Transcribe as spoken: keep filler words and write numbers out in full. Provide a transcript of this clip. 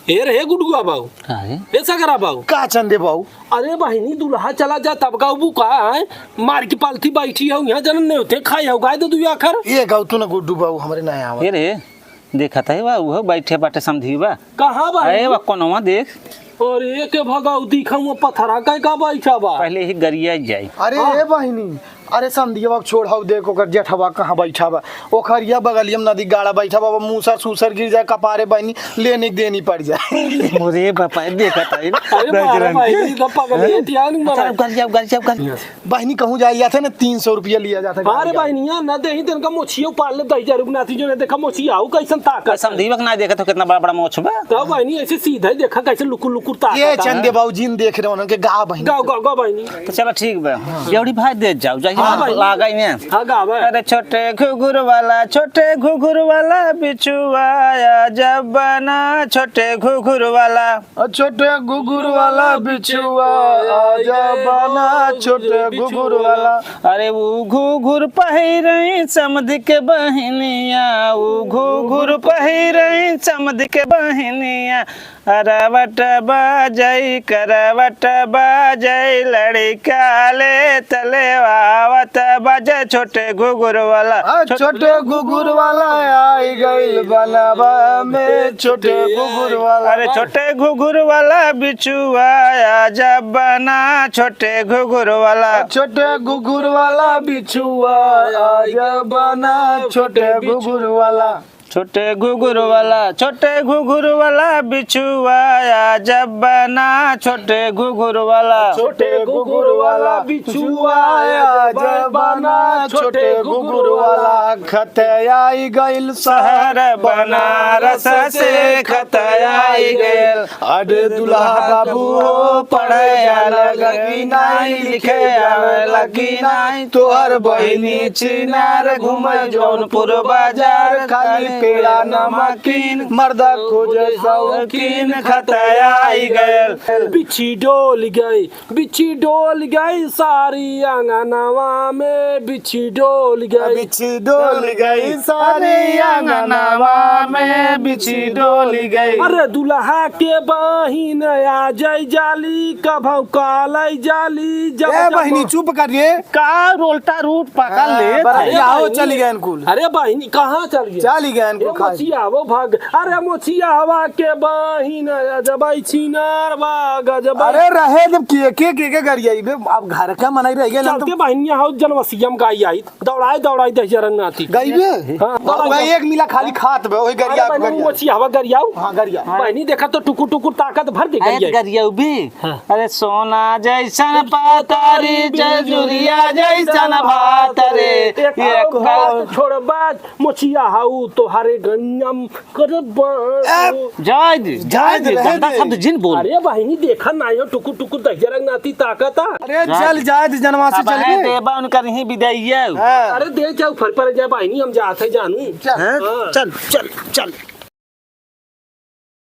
हे रे गुडुआ बाऊ। का है? ए सगरा बाऊ। का चंदे बाऊ? अरे बहिनी, दुल्हा चला जा तब गाउबू का है? मार की पालथी बैठी हौ, यहाँ जनम नहीं होते, खाए हौ गाय दे दुई आखर। ए गाऊ तू ना गुड्डू बाऊ, हमरे ना आवा। हे रे, देखत है बा, उहो बैठे बाटे समधी बा। कहाँ बा? अरे बा, कोनवा देख। अरे के भगाऊ, दिखा हुआ पथरा का, का बैठा बा? पहले ही गरिया जाई। अरे हाँ। ए बहिनी, अरे समधिया बाऊ छोड़ हौ, देख ओकर जेठवा कहाँ बैठा बा। ओखर या बगलिया में नदी गाड़ा बैठा बा, मूसर सूसर गिर जाए कपारे बहिनी, लेने के देनी पड़ जाए। मोरे बापा, देखत है। अरे मारा बहिनी, तो पगल है, ध्यान मारा। चल, गरिया, गरिया, गरिया। बहिनी कहूँ जाए जाते ना, तीन सौ रुपया लिया जाता है अरे गाड़ी का। बहिनिया, ना देही तो इनका मोछियो पाल ले, दही जरूर नाती जो ने देखा मोछिया, आऊ कैसन ताकत है। समधी बा के ना देखत हो, कितना बड़ा बड़ा मोछ बा। तो बहिनी ऐसे सीधा ही देखा, कैसे लुकुर लुकुर ताकत ये है। चंदे बाऊ जी ने देख रहे हो उनके, गा बहिनी। गाओ, गाओ, गाओ बहिनी। तो चलो ठीक बा, हाँ। एवड़ी भाई दे जाओ, जाइए हाँ भाई। लागा ही में। हाँ, गावे। अरे छोटे घुघुर वाला, छोटे घुघुर वाला बिचुआ, आ जब बना छोटे घुघुर वाला। आ छोटे घुघुर वाला बिचुआ, आ जब बना छोटे घुघुर वाला। अरे ऊ घुघुर पहिरई समधि के बहिनिया, ऊ घुघुर पहिरई समधि के बहिनिया। करवट बाजई, करवट बाजई, लड़िका ले तले आवत बाजे छोटे घुघुर वाला। आ, छोटे घुघुर वाला आई गइल बनवा में, छोटे घुघुर वाला। अरे छोटे घुघुर वाला बिचुआ, आ जब बना छोटे घुघुर वाला। छोटे घुघुर वाला बिचुआ, आ जब बना छोटे घुघुर वाला। छोटे घुघुर वाला, छोटे घुघुर वाला बिचुआ, आ जब बना छोटे घुघुर वाला। छोटे घुघुर वाला बिचुआ, आ जब बना छोटे घुघुर वाला। खत आई गइल शहर बनारस से, खत आई गइल। अरे दुल्हा बाबू हो, पढ़े आवेला कि नाई, लिखे आवेला कि नाई। तोहर बहिनी छिनार घूमे जौनपुर बाजार, खाली पेड़ा नमकीन, मर्दा खोजे शौकीन, खत आई गइल। बिच्छी डोल गई, बिच्छी डोल गई सारी आंगनवा में, बिच्छी डोल गई। बिच्छी डोल गई सारी आंगनवा में, बिच्छी डोल गई। अरे दुल्हा के बहिन आ जाई जाली, कभौ कालाई जाली, जब ए जब बहिनी, चुप कर रे। का रोल्टा रूट पकड़ हाँ, ले बड़ा था। बियाहो चली गए कुल। अरे बहिनी, कहाँ चल गए? चली गए ए कुल खाए। मोचिया, वो भाग। अरे मोचिया हवा के बहिन, आ जब आई छिनार बा, गजब। अरे रहे जब के, के, के, के गरियाई बे, अब घर का मनई रह गए, चलते बहिनिया हो जनवसिया में गाई आई। दौड़ाई, दौड़ाई दहिजरा नाती। गई बे? हाँ, अब दौड़ाई। वही एक मिला खाली खात बे, वही गरिया अरे बहिनी, गरिया। मोचिया हवा गरियाऊ। हाँ, गरिया। बहिनी, देखा तो टुकुर टुकुर ताकत भर दे आयत गरिया। गरियाऊ बे। हाँ। अरे सोना जैसन पातारी, जजुरिया जैसन भात रे। एक एक बात छोड़ बात, मोचिया हाऊ तोहारे गंजम करबा। ए, जाए दे, जाए जाए दे, दे, रहे गंदा दे। शब्द जिन बोल। अरे बहिनी, देखा नाई हो, टुकुर टुकुर दहिजरा नाती ताकता। अरे जाए चल, दे। जाए दे, जनवासी अब चल आए गए। देबा उनकर ही विदाई है। हाँ। अरे दे जाओ, फर पर जाए बहिनी, हम जात है जानू। चल। हाँ? हाँ। चल, चल, चल।